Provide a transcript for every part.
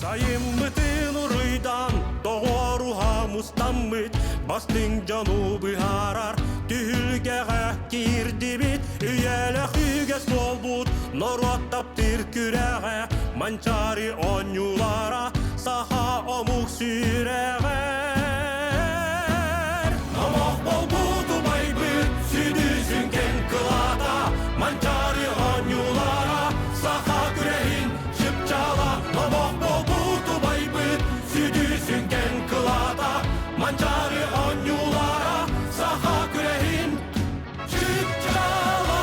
Сайыммытын уруйдан, доҕоруһа мустаммыт, бастыҥ дьону быһаарар түһүлгэҕэ киирдибит, үйэлэх үгэс буолбут норуот таптыыр күрэҕэ, Манчаары оонньуулара саха омук сүрэҕэр. Номох буолбут убайбыт сүдү сүҥкэн кылаата, Манчаары оонньуулара саха күрэһин чыпчаала. Номох буолбут убайбыт сүдү сүҥкэн кылаата, Манчаары оонньуулара саха күрэһин чыпчаала.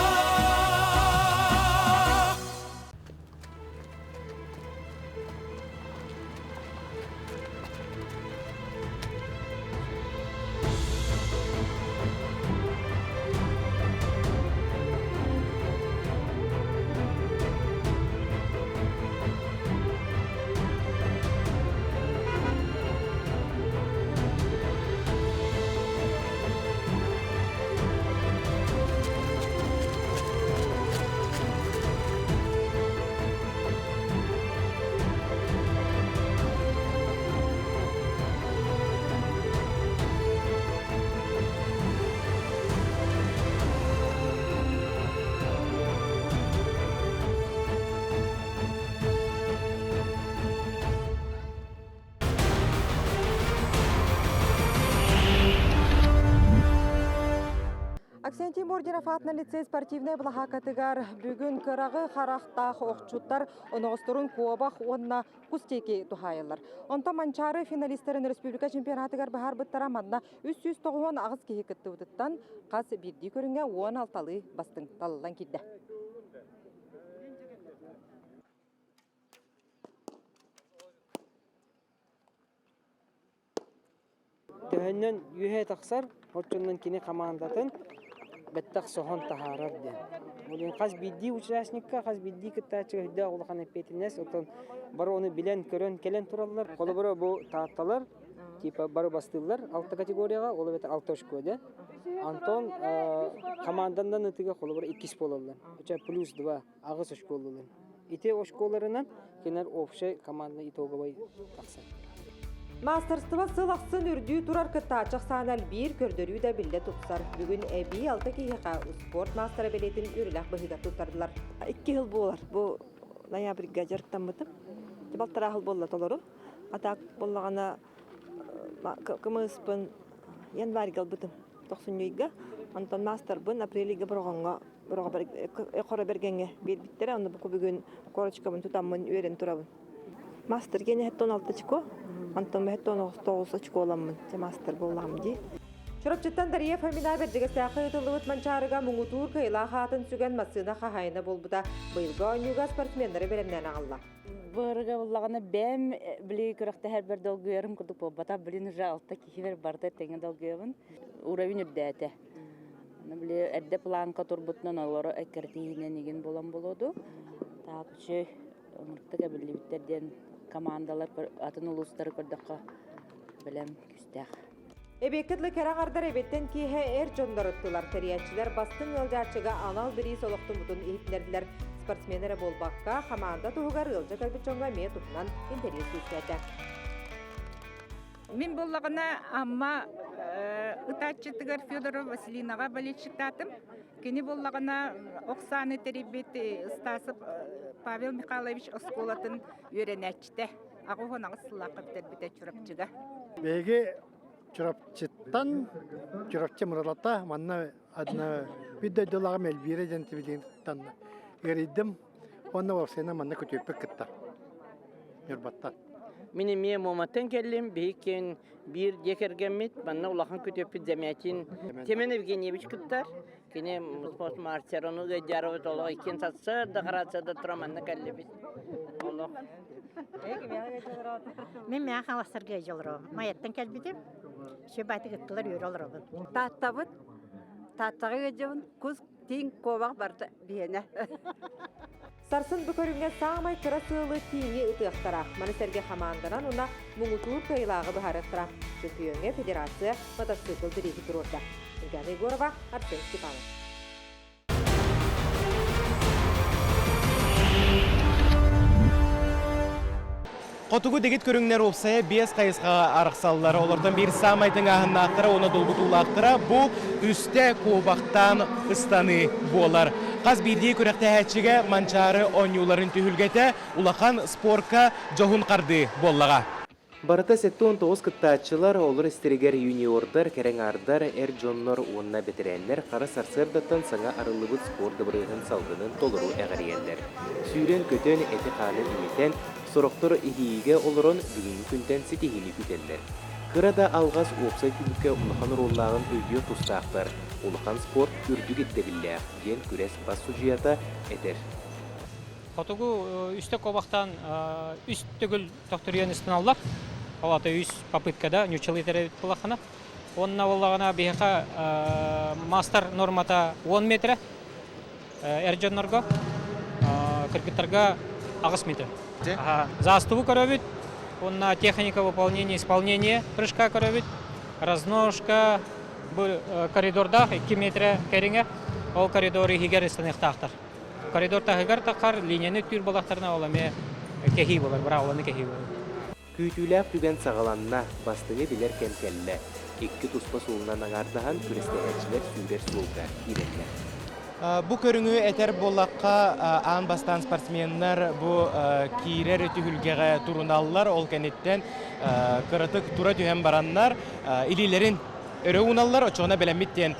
Аксентий Мординов аатынан лицей спортивнай былаһааккатыгар бүгүн кыраҕы харахтаах охчуттар оноҕосторун куобах уонна кус диэки туһаайаллар. Онтон Манчаары финалистарын республика чемпионатыгар баһаарбыттара манна 398 киһи кыттыбытыттан хас биирдии көрүҥҥэ 16-лыы бастыҥ талыллан киирдэ. Төһөннөн үөһэ тахсар, оччонон кини хамаандатын бэттэх соһон таһаарар диэн. Ол хас биирдии участникка, хас биирдии кыттааччыга үрдээх улахан эппиэтинэс, оттон бары ону билэн-көрөн кэлэн тураллар. Холобура бу Таатталар типа бары бастыыллар алта категорияҕа, ол эбэтэр алта очко да. Антон команданан ытыга холобура иккис буолаллар. Оча плюс два аҕыс очко ыллылар. Ити очколарынан кинилэр общай командный итоговай тахсар. Маастарыстыба сыл ахсын үрдүү турар кыттааччы ахсаана элбиир, көрдөрүү да биллэ тупсар. Бүгүн эбии алта киһиэхэ успуорт маастара бэлиэтин үөрүүлээх быһыыга туттардылар. Икки сыл буолар. Бу ноябрьга дьарыктаммытым. Балтараа сыл буолла толору. А так буоллаҕына кымыспын январьга ылбытым. Тохсунньуйга. Онтон маастарбын апрельга Бороҕоҥҥо Хоро Бэргэҥҥэ биэрбиттэрэ. Онно бу бүгүн корочкабын тутаммын үөрэн турабын. Мастер гене хеттон алта очко, онтон хеттон тоҕус очколаммын. Дьэ мастер буоллаҕым дии. Чурапчыттан Дария Фомина Бэрдьигэстээххэ ыытыллыбыт Манчаарыга муҥутуур кыайыылаах аатын сүгэн массыына хаһаайына буолбута. Быйылгы оонньууга спортсменнары бэлэмнээн аҕалла. Быарыга буллаҕына бэйэм били күрэхтэһэрбэр долгуйарым курдук буолбатах. Билин уже алта киһибэр барыта тэҥэ долгуйабын. Уровень үрдээтэ. Били эрдэ планка турбутунан олору эккирэтиһиинэн игин булан булуоду. Так үчүгэй ымыртык эбиллибиттэр диэн командалар атын улуустары көрдөххө бэлэм күүстээх. Эбиэккэ дылы кэрэ аҥардар эбиэттэн киэһэ эр дьоннор ыттылар. Тэрийээччилэр бастыҥ ыалдьааччыга анал бириис олохтоммутун иһитиннэрдилэр. Спортсмен эрэ буолбакка, хамаанда туһугар ыалдьа кэлбит дьоҥҥо эмиэ туһунан интэриэс үөскээтэ. Мин буоллаҕына Амма ытааччытыгар Федорова Василинаҕа болельщиктаатым. Кини буоллаҕына ох сааны тэрийбит Стасов Павел Михайлович оскуолатын үөрэнээччитэ. 88 сыллаахха бүтэрбитэ Чурапчыга. Биһиги Чурапчыттан Чурапчы Мырылата манна одна биир дойдулааҕым Эльвира диэн тибилиттан ыарыйдым уонна уопсайынан манна күтүөппүт кытта Ньурбаттан. Мин эмиэ Муоматтан кэллим. Биһиккин биир дьиэ кэргэммит. Манна улахан күтүөппүт Замятин Семен Евгеньевич кыттар. Кини спорт мастер, ону ыйдьарыбыт олох иккин сарсыарда харацияда тура манна кэллибит. Олох. Мин мээ халастарга ыйдьаларым. Майаттан кэлбитим. Сүбатык ыттылар үөрэ олоробун. Тааттабыт. Тааттаҕа ыалдьабын. Кус тииҥ куобах барыта биһиэнэ. Сарсын бу көрүҥҥэ саамай кыра сыалы тииҥи ытыахтара. Маны сэргэ хамаанданан уонна муҥутуур кыайыылааҕы быһаарыахтара. Чөмпүйүөҥҥэ федерация мотоцикл бирииһи туруорда. Ульяна Егорова, Артем Степанов. Хотугу дэгит көрүҥнэр уопсайа биэс хайысхаҕа арахсаллар. Олортон биир саамай тыҥааһыннаахтара уонна долгутуулаахтара бу үстэ куобахтаан ыстаныы буолар. Хас биирдии күрэхтэһээччигэ Манчаары оонньууларын түһүлгэтэ улахан спорка дьоһун хардыы буоллаҕа. Барыта 79 кыттааччылар, олор истэригэр юниордар, кэрэ аҥаардар, эр дьоннор уонна бэтэрээннэр хара сарсыардаттан саҥа арыллыбыт спорт дыбарыаһын салгынын толору эҕэрийэллэр. Сүүрэн-көтөн, эти-хааны имитэн, сорохтор иһиигэ олорон бүгүҥҥү күнтэн ситиһиини күүтэллэр. Кыра да алҕас уопсай түмүккэ улахан оруоллааҕын өйдүөх тустаахтар, улахан спорт үрдүк ирдэбиллээх, диэн күрэс бас судьуйата этэр. Хотугу үстэ куобахтаан үс төгүл төхтүрүйэн ыстаналлар. Ол аата үс попыткада ньуччалыы этэр буоллаххына. Уонна буоллаҕына биһиэхэ мастер нормата 10 метрэ эр дьоннорго, кыргыттарга 8 метр. Заступу көрөбүт, уонна техника выполнения, исполнения прыжка көрөбүт, разножка, бу коридордаах 2 метрэ кэриҥэ, ол коридор иһигэр ыстаныахтаахтар. Коридор таһыгар таххар линияны үктүүр буоллахтарына ол эмиэ кэһии буолар, быраабыланы кэһии буолар. Күүтүүлээх түгэн саҕаланна, бастыҥы билэр кэм кэллэ. Икки туспа суолунан аҥаардаһан күрэстэһээччилэр сүүрэр суолга киирэллэр. Бу көрүҥү этэр буоллахха, аан бастаан спортсменнар бу киирэр түһүлгэҕэ туруналлар, ол кэнниттэн кыратык тура түһэн бараннар илиилэрин өрө ууналлар, оччоҕуна бэлэммит диэн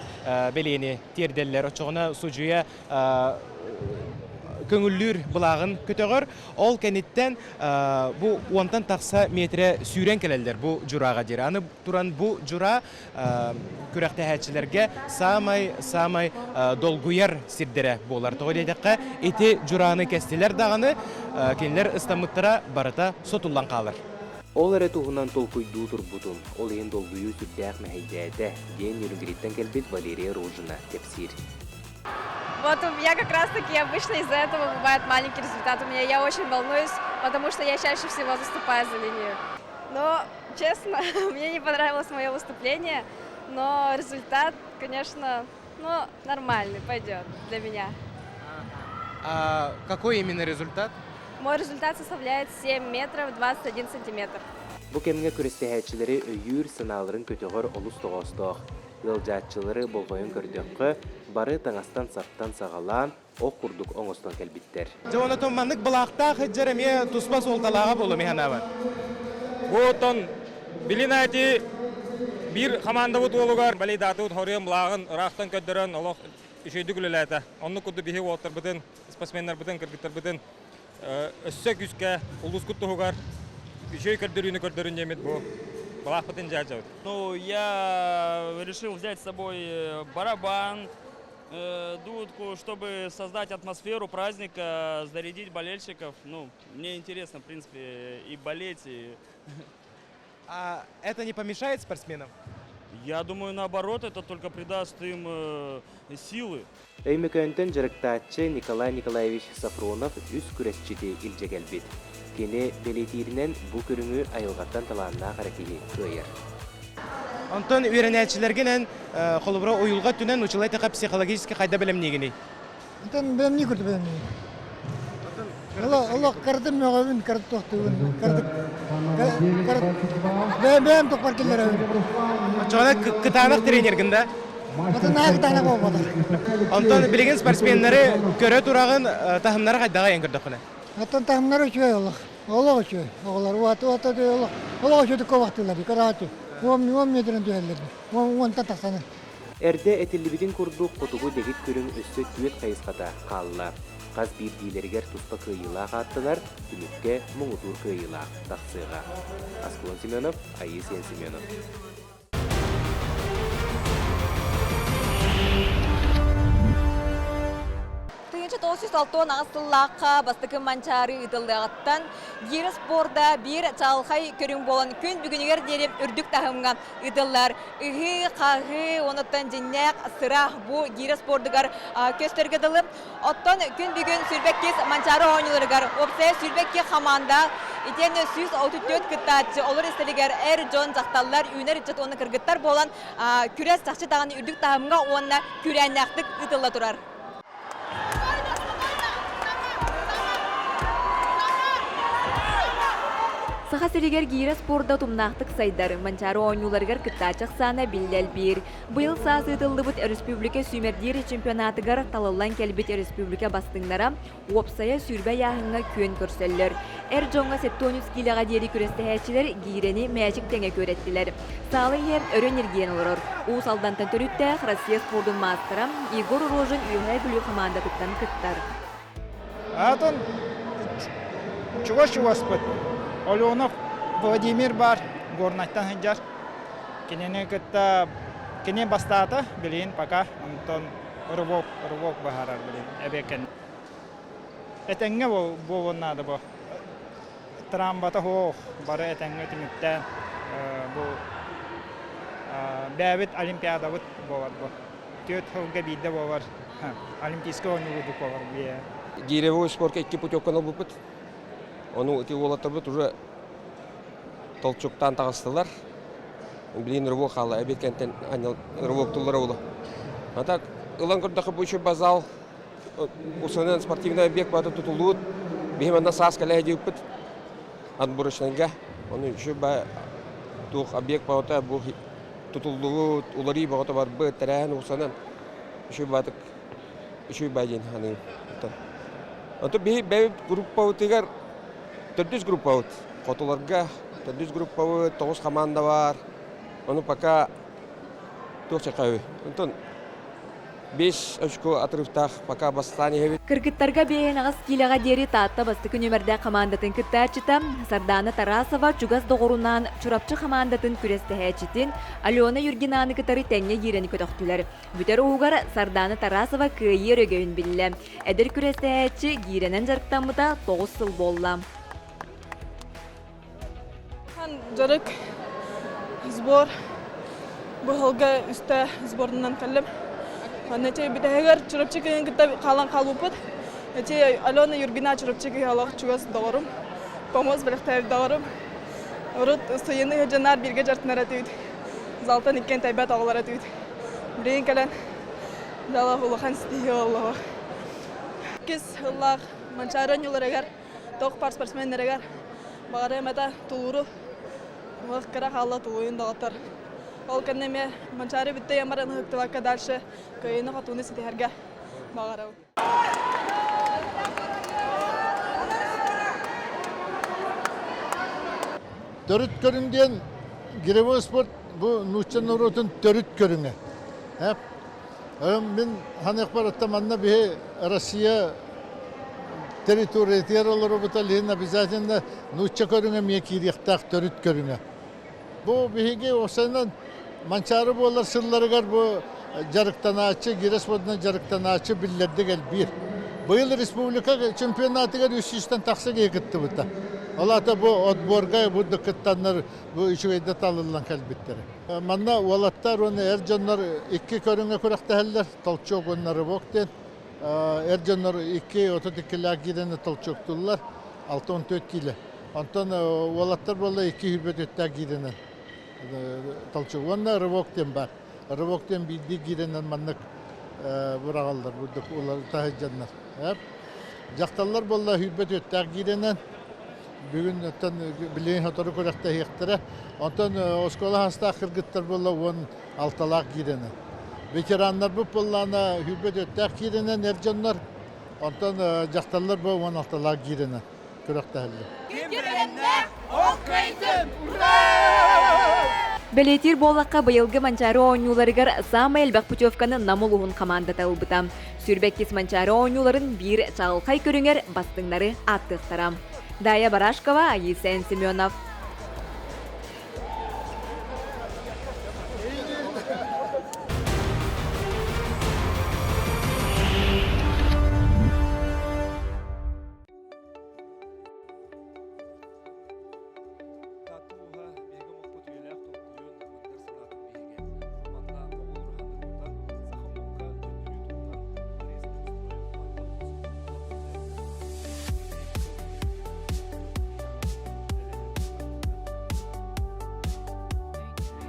бэлиэни тиэрдэллэр. Оччоҕуна судьуйа көҥүллүүр былааҕын көтөҕөр. Ол кэнниттэн бу уонтан тахса миэтэрэ сүүрэн кэлэллэр бу дьурааҕа диэри. Аны туран бу дьураа күрэхтэһээччилэргэ саамай-саамай долгуйар сирдэрэ буолар. Тоҕо диэтэххэ, ити дьурааны кэстилэр даҕаны, кинилэр ыстаммыттара барыта сотуллан хаалар. Ол эрэ туһунан толкуйдуу турбутум, ол иһин долгуйуу сүрдээх мэһэйдээтэ, диэн Нерюнгриттэн кэлбит Валерия Рожина кэпсиир. Вот я как раз-таки обычно из-за этого бывает маленький результат у меня. Я очень волнуюсь, потому что я чаще всего заступаю за линию. Но, честно, мне не понравилось мое выступление, но результат, конечно, ну, нормальный пойдет для меня. А какой именно результат? Мой результат составляет 7 метров 21 сантиметр. Бу кэмҥэ күрэстэһээччилэри өйүүр, санааларын көтөҕөр олус тоҕоостоох. Ыалдьааччылары болҕойон көрдөххө, бары таҥастан-саптан саҕалаан, ох курдук оҥостон кэлбиттэр. Дьэ, онтон маннык былаахтаах сылдьар эмиэ туспа суолталааҕа буолуо мин санаабар. Бу оттон билин ати биир хамаандабыт уолугар балейдаатыбыт хоруйан былааҕын ыраахтан көрдөрөн олох үчүгэйдик үлэлээтэ. Оннук курдук биһи уолаттарбытын, спортсменнарбытын, кыргыттарбытын өссө күүскэ улуускут туһугар үчүгэй көрдөрүүнү көрдөрүн диэммит бу былаахпытын дьаадьабыт. Ну, я решил взять с собой барабан, дудку, чтобы создать атмосферу праздника, зарядить болельщиков. Ну, мне интересно, в принципе, и болеть, и А это не помешает спортсменам? Я думаю, наоборот, это только придаст им силы. Өймөкөөнтөн дьарыктааччы Николай Николаевич Сафронов үс күрэсчити илдьэ кэлбит. Кини бэлиэтииринэн бу көрүҥү айылҕаттан талааннаах эрэ киһи кыайар. Онтон үөрэнээччилэргинэн холобура уйулҕа өттүнэн училай тэхэ психологически хайда бэлэмниигиний? Онтон бэлэмнии курдук бэлэмниигин. Олох кырдым мөҕөбүн, кырдым тохтуубун, кырдык бэйэм тохпор киллэрэбин. Оччоҕуна кытаанах тренергин да? Кытаанах кытаанах буолбатах. Онтон билигин спортсменнары көрө тураҕын таһымнара хайдаҕа эн көрдөххүнэ? Оттон таһымнара үчүгэй олох. Олох үчүгэй. Оҕолор уот уот олох олох үчүгэй ковахтыылар көрөөчү. Уон уон метрин түһэллэр. Уон уонтан тахсаны. Эрдэ этиллибитин курдук, хотугу дэгит көрүҥ өссө түөрт хайысхата хаалла. Хас биирдиилэригэр туспа кыайыылаах ааттанар, түмүккэ муҥутуур кыайыылаах тахсыаҕа. Аскалон Семенов, Айыы Сиэн Семенов. Тыһыынча 968 сыллаахха бастакы Манчаары ыытыллыаҕыттан гиирэ спорда биир чаҕылхай көрүҥ буолан күн бүгүнүгэр диэри үрдүк таһымҥа ыытыллар. Ыһыы, хаһыы, онуттан дьиннээх сыра бу гиирэ спордугар көстөргө дылы. Оттон күн бүгүн сүүрбэккис Манчаары оонньууларыгар уопсайа 22 хамаанда итиэннэ 134 кыттааччы, олор истэригэр эр дьон, дьахталлар, үүнэр ыччат уонна кыргыттар буолан күрэс чахчы даҕаны үрдүк таһымҥа уонна күүрээннээхтик ыытылла турар. Саха сиригэр гиирэ спорда утумнаахтык сайдар, Манчаары оонньууларыгар кыттааччы ахсаана биллэ элбиир. Быйыл саас ыытыллыбыт өрөспүүбүлүкэ сүүмэрдиир чемпионатыгар талыллан кэлбит өрөспүүбүлүкэ бастыҥнара уопсайа 20 ыйааһыҥҥа күөн көрсөллөр. Эр дьоҥҥо 73 киилэҕэ диэри күрэстэһээччилэр гиирэни мээчик тэҥэ күөрэттилэр. Саала иһэ өрө ньиргийэн олорор. Уус Алдантан төрүттээх Россия спордун маастара Егор Рожин Үөһээ Бүлүү хамаандатыттан кыттар. Атын чугас-чугаспыт Оленов Владимир бар Горнайтан сылдьар. Кинини кытта кини бастаата билигин пока онтон рывок рывок баһарар билигин эбиэккэн. Этэҥҥэ буолуон наада бу. Трамбата суох бары этэҥҥэ түмүктээн бу бэйэбит олимпиадабыт буолар бу. Түөрт сылга биирдэ буолар олимпийскай оонньуу курдук буолар бу. Гиревой спорка икки путевканы ылбыппыт. Ону ити уолаттарбыт уже толчуктаан таҕыстылар. Билигин рывок хаалла, эбиэт кэнтэн рывок туллара буолуо. А так ылан көрдөххө бу еще базал усунан спортивный объект баата тутуллубут. Биһи манна саас кэлэ диэбиппит отборочнайга. Ону еще ба туох объект баата бу тутуллубут, уларыы бөҕөтө барбыт, тэрээһин усанан үчүгэй баатык үчүгэй баа диэн саныыбын. Оттон биһи бэйэбит группабытыгар төрдүс группабыт. Хотуларга төрдүс группабыт, тоҕус хамаанда баар. Ону пока туох чахаабый. Онтон 5 очко отрывтаах пока бастаан иһэбит. Кыргыттарга 58 киилэҕэ диэри Таатта бастакы нүөмэрдээх хамаандатын кыттааччыта Сардаана Тарасова чугас доҕорунаан Чурапчы хамаандатын күрэстэһээччитин Алена Юргинаны кытары тэҥҥэ гиирэни көтөхтүлэр. Бүтэр уһугар Сардаана Тарасова кыайыы өрөгөйүн биллэ. Эдэр күрэстэһээччи гиирэнэн дьарыктаммыта 9 сыл буолла. Дьарык, сбор, быһылга үстэ сборунан кэллим. Манна эти бүтэһигэр Чурапчы кыһын кытта хаалан хаалбыппыт. Эти Алена Юргина Чурапчы кыһа олох чугас доҕорум, помост бэлэхтээбит доҕорум. Урут сыйыны дьоннар бииргэ дьартынар этибит. Залтан иккиэн тэйбэт оҕолор этибит. Билигин кэлэн дала улахан ситиһии оллоҕо. Иккис сыллаах Манчаары оонньууларыгар Туох пар спортсменнэригэр баҕарыам этэ тулууру мых кыра хаалла тулуйун доҕоттор. Ол кэннэ эмиэ Манчаары бүттэ ямарын ыһыктыбакка дальше кыайыыны-хотууну ситиһэргэ баҕарабын. Төрүт көрүҥ диэн гиревой спорт бу нуучча норуотун төрүт көрүҥэ. Мин ханыахпар оттон манна биһи Россия территориятыгар олоробута лиһин обязательно нуучча көрүҥэ эмиэ киириэхтээх төрүт көрүҥэ. Бу биһиги уопсайынан Манчаары буолар сылларыгар бу дьарыктанааччы, гире спордунан дьарыктанааччы биллэрдик элбиир. Быйыл республика чемпионатыгар 300-тэн тахса киһи кыттыбыта. Ол аата бу отборга бу кыттаннар бу үчүгэйдэ талыллан кэлбиттэрэ. Манна уолаттар уонна эр дьоннор икки көрүҥҥэ күрэхтэһэллэр. Толчок уонна рывок диэн. Эр дьоннор 2.32-лээх киирэни толчоктууллар, 64 киилэ. Онтон уолаттар буолла 224-тээх киирэнэн толчок. Уонна рывок диэн баар. Рывок диэн биирдии киирэнэн маннык быраҕаллар, бурдук таһырдьаннар. Дьахталлар буолла 24-тээх киирэнэн Бүгүн оттон билигин сотору күрэхтэһиэхтэрэ. Онтон оскуола саастаах кыргыттар буолла 16-лаах киирэнэн. Ветераннарбыт буоллаана 24-тээх киирэнэн эр дьоннор, онтон дьахталлар бу 16-лаах киирэнэн күрэхтэһэллэр. Ким бэлэмнээх, ол кыайдын! Ура! Бэлиэтиир буоллахха, быйылгы Манчаары оонньууларыгар саамай элбэх путевканы Нам улууһун хамаандата ылбыта. 22 Манчаары оонньууларын биир чаҕылхай көрүҥэр бастыҥнары ааттыахтара. Дая Барашкова, Айысен Семенов.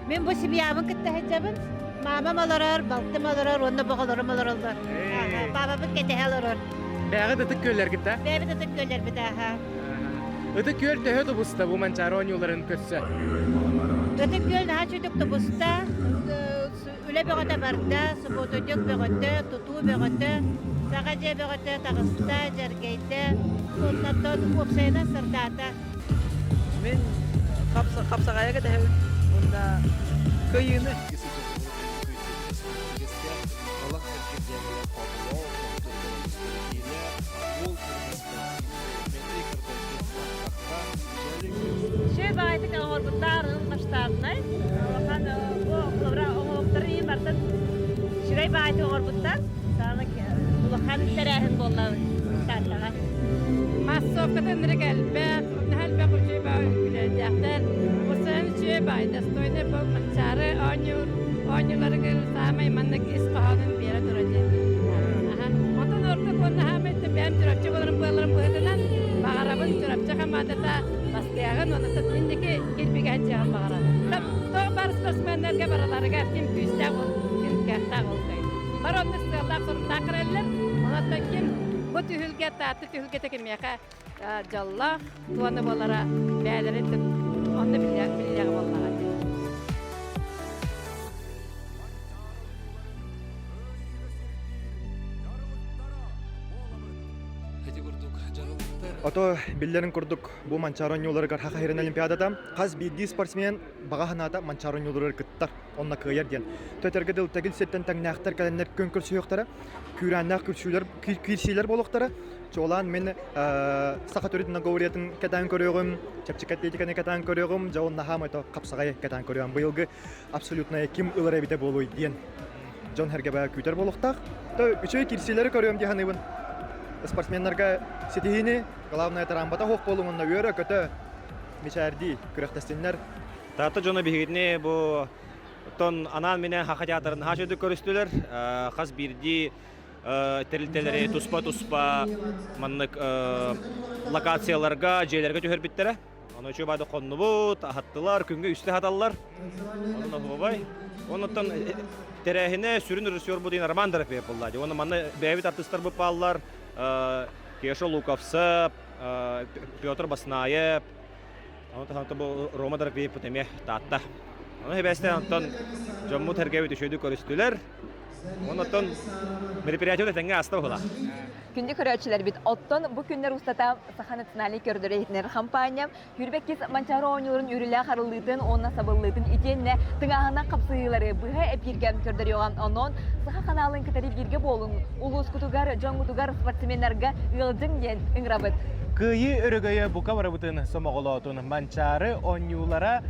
Мин бу семьябын кытта сылдьабын. Мамам олорор, балтым олорор уонна оҕолорум олороллор. Папабыт кэтэһэ олорор. Бэҕэ да ытык күөллэргит да? Бэйэбит ытык күөллэрбит аха. Ытык күөл төһө тубуста бу Манчаары оонньууларын көрсө? Ытык күөл наһаа үчүгдүк тубуста. Үлэ бөҕөтө барда, субуотунньук бөҕөтө, тутуу бөҕөтө, саҥа дьиэ бөҕөтө таҕыста, дьэргэйдэ, оннортон уопсайынан сырдаата. Мин хапсаҕайга кэтэһэбин уонна кыайыыны. Үчүгэй баҕайытык оҥорбуттар масштабнай. Улахан бу холобура оҥоһуктары иһин барытын үчүгэй баҕайытык оҥорбуттар. Саамай улахан тэрээһин буолла Тааттаҕа. Массовката ынырык элбэх, наһаа элбэх үчүгэй баҕа үҥкүүлэрдээхтэр. Усаан үчүгэй баҕай достойный был Манчаары оонньуур оонньууларыгар саамай маннык ис хоһоонун биэрэ турар диэн. Онтон ордук уонна саамай бэйэм Чурапчы буоларым буоларым быһыытынан баҕарабын Чурапчы хамаандата бастыаҕын уонна инники кирбигэ сылдьыаҕын баҕарабын. Тоҕо бары спортсменнарга барыларыгар ким күүстээх ол, ким кыахтаах ол кыайар. Бары оннук сыаллаах соруктаах кыраллар. Онон ким бу түһүлгэ Таатта түһүлгэтэ кимиэхэ дьоллоох туона буолара бэйэлэрин онно биллиэҕэ буоллаҕа дии. Ото биллэрин курдук бу Манчаары оонньууларыгар Саха сирин Олимпиадата хас биирдии спортсмен баҕа санаата Манчаары оонньууларыгар кыттар, онно кыайар диэн. Төтөргө дыл тэгил сиртэн тэҥнээхтэр кэлэннэр күөн көрсүһүөхтэрэ, күүрээннээх күрсүүлэр киирсиилэр буолуохтара. Чуолаан мин саха төрүт наговориятын кэтээн көрүөҕүм, чэпчэки атлетиканы кэтээн көрүөҕүм, дьэ онно хаамай то хапсаҕай кэтээн көрүөҕүм. Быйылгы абсолютная ким ылар эбитэ буолуой диэн дьон сэргэбэ күүтэр буолуохтаах. То үчүгэй киирсиилэри көрүөм дии саныыбын. Спортсменнарга ситиһиини, главное тараамбата суох буолуҥ уонна үөрэ-көтө мичээрдии күрэхтэстиннэр. Таатта дьоно биһигини бу тон анаан-минээн Саха театрын наһаа үчүгэйдик көрүстүлэр. Хас биирдии тэрилтэлэри туспа-туспа маннык локацияларга, дьиэлэргэ түһэрбиттэрэ. Ону үчүгэй баады хоннубут, аһаттылар, күҥҥэ үстэ аһаталлар. Онон оһуобай. Оннуттан тэрээһинэ сүрүн режиссер диэн Роман Дорофеев буолла. Уонна манна бэйэбит артыыстарбыт бааллар. Кеша Луковцев, Петр Баснаев, Ону бу Рома Дорофеевпыт эмиэ Таатта. Ону хэбээстээн онтон дьоммут эргэбит үчүгэйдик көрүстүлэр. Онон мероприятие тэҥҥэ ааста быһыылаах. Күндү көрөөччүлэрбит, оттон бу күннэр устата Саха национальнай көрдөрөр-иһитиннэрэр хампаанньа 22 Манчаары оонньууларын үөрүүлээх арыллыытын уонна сабыллыытын итиэннэ тыҥааһыннаах хапсыһыылары быһа эпииргэ көрдөрүөҕэ. Онон Саха ханаалын кытары бииргэ буолуҥ, улуускутугар, дьоҥҥутугар, спортсменнарга ыалдьыҥ диэн ыҥырабыт. Кыайыы өрөгөйө бука барыбытын сомоҕолоотун. Манчаары оонньуулара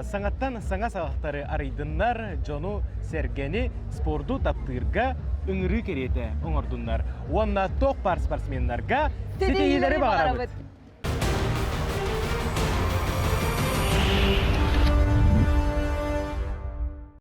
саҥаттан саҥа саҕахтары арыйдыннар, дьону сэргэни спорду таптыырга ыҥырыы кэриэтэ оҥордуннар. Уонна туох баар спортсменнарга ситиһиилэри баҕарабыт!